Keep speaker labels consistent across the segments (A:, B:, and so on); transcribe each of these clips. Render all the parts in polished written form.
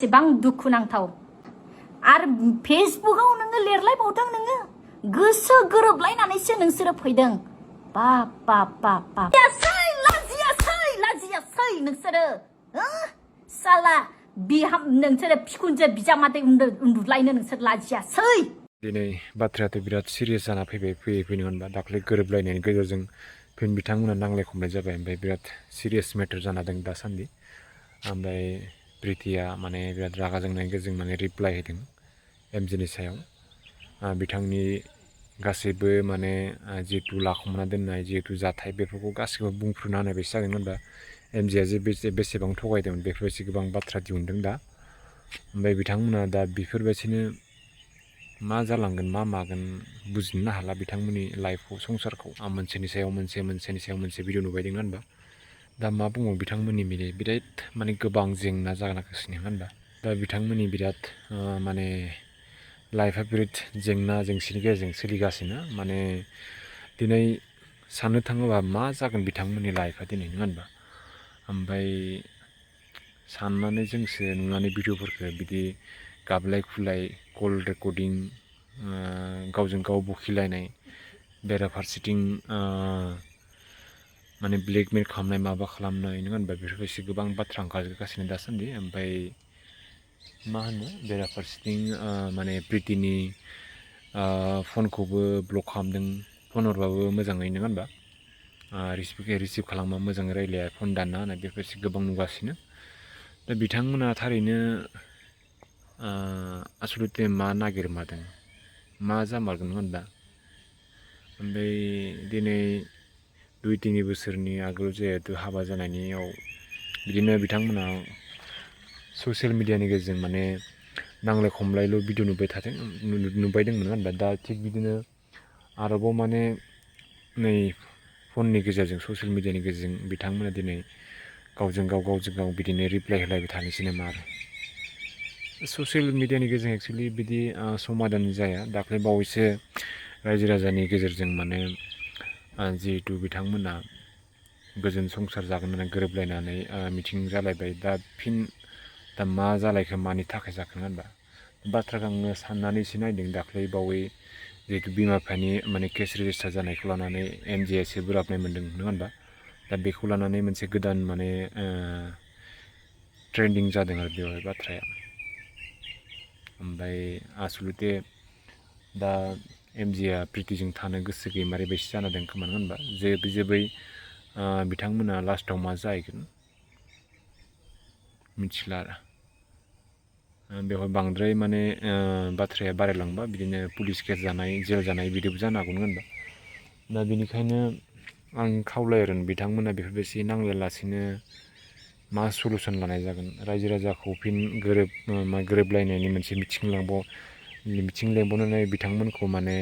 A: एसेबां दुखुनांथाव आरो फेसबुकआव नोङो लिरलायबावदों नोङो गोसो गोरोबलायनानैसो नोंसोरो फैदों बाप बाप बाप बाप लाजियासै नोंसोरो साला बिहाम नोंसोरो बिखुनजो बिजामादै उन्दुलायनो नोंसोर लाजियासै
B: दिनै बाथ्रायाथ' बिराद सिरियास जाना फैबाय नङा होनबा दाख्लै गोरोबलायनायनि गेजेरजों फिन बिथांमोना नांलाय खमलाय जाबाय ओमफ्राय बिराद सिरियास मेटार जाना दं दासान्दि ओमफ्राय प्रितिया माने बिराद रागा जोंनायनि गेजेरजों माने रिप्लाइ होदों एमजिनि सायाव बिथांनि गासैबो माने जिहेतु लाखुमाना दोननाय जिहेतु जाथाय बेफोरखौ गासैबो बुंफ्रुना होनाय बायदि जागोन होनबा एमजिआ जे बेसेबां थगायदोंमोन बेफोरबायदि गोबां बाथ्रा दिहुनदों दा ओमफ्राय बिथांमोना दा बेफोरबायदिनो मा जालांगोन मा मागोन बुजिनो हाला बिथांमोननि लाइफखौ संसारखौ मोनसेनि सायाव मोनसे भिडिअ नुबायदों होनबा दा मा बुङो बिथांमोननि बिराद माने गोबां जेंना जागासिनो होनबा दा बिथांमोननि बिराद माने लाइफआ बिराद जेंना जेंसिनि गेजेरजों सोलिगासिनो माने दिनै साननो थाङोबा मा जागोन बिथांमोननि लाइफआ दिनै नङा होनबा ओमफ्राय साननानै जोंसो नुनानै भिडिअफोरखौ बिदि गाबलाय खुलाय कल रेकर्डिं गावजों गाव बखिलायनाय बेराफारसेथिं माने ब्लेकमेल खालामनाय माबा खालामनाय नङा होनबा बेफोरबायदि गोबां बाथ्रा ओंखारगासिनो दासान्दि ओमफ्राय मा होनो बेराफारसेथिं माने प्रितिनि फनखौबो ब्लक खालामदों फन हरबाबो मोजाङै नङा होनबा रिसिभ खालामबा मोजाङै रायलाया फन दानना होनाय बेफोरबायदि गोबां नुगासिनो दा बिथांमोना थारैनो आसलथे मा नागिरमादों मा जामारगोन होनबा ओमफ्राय दिनै 2-3 बोसोरनि आगोल जिहेतु हाबा जानायनियाव बिदिनो बिथांमोना ससियेल मिडियानि गेजेरजों माने नांलाय खमलायल' भिडिअ नुबायदोंमोन होनबा दा थिग बिदिनो आरोबाव माने नै फननि गेजेरजों ससियेल मिडियानि गेजेरजों बिथांमोना दिनै गावजों गाव बिदिनो रिप्लाइ होलायबाय थानोसै नामा आरो ससियेल मिडियानि गेजेरजों एक्सुवेलि बिदि समाधान जाया दाख्लै बावैसो रायजो राजानि गेजेरजों माने जिहेतु बिथांमोना गोजोन संसार जागोन होननानै गोरोबलायनानै मिटिं जालायबाय दा फिन दा मा जालायखो मानि थाखाय जाखो होनबा बाथ्राखौ आङो साननानै एसे नायदों दाख्लै बावै जिहेतु बिमा बिफानि माने केस रेजिस्टार जानायखौ लानानै एमजिआ एसे बोराबनाय मोन्दों नङा होनबा दा बेखौ लानानै मोनसे गोदान माने ट्रेन्डिं जादों आरो बेवहाय बाथ्राया ओमफ्राय आसलथे दा एमजिआ प्रितिजों थानो गोसो गैमारै बायदि जाना दं खोमा होनबा जेबै बिथांमोना लास्टाव मा जाहैगोन मिथिला आरो बेवहाय बांद्राय माने बाथ्राया बारायलांबा बिदिनो पुलिस केस जानाय जेल जानाय बिदिबो जानो हागौ होनबा दा बेनिखायनो आं खावलायो बिथांमोना बेफोरबायदि नांलायालासिनो मा सलुसन लानाय जागोन रायजो राजाखौ फिन गोरोबलायनायनि मोनसे मिथिं लेंबावनानै बिथांमोनखौ माने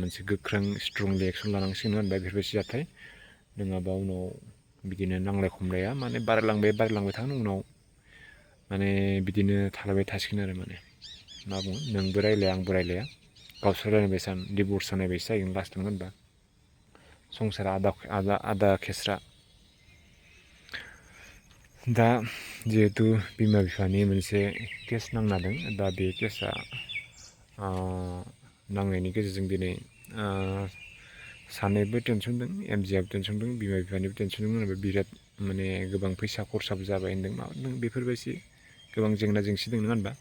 B: मोनसे गोख्रों स्ट्रंलि एक्सन लानांसिगोन होनबा बेफोरबायदि जाथाय नङाबा उनाव बिदिनो नांलाय खमलाया माने बारायलांबाय थागोन उनाव माने बिदिनो थालायबाय थासिगोन आरो माने मा बुङो नोंबो रायलाया आंबो रायलाया गावस्रालायनाय डिभर्स जानाय बायदि जाहैगोन लास्टआव होनबा संसारा आदा खेस्रा दा जिहेतु बिमा बिफानि मोनसे केस नांना दं दा बे केसा नांनायनि गेजेरजों दिनै सानैबो टेनसन दं एमजिआबो टेनसन दं बिमा बिफानिबो टेनसन दं होनबा बिराद माने गोबां फैसा खरसाबो जाबाय होनदों मा होनदों बेफोरबायदि गोबां जेंना जेंसि दं नङा होनबा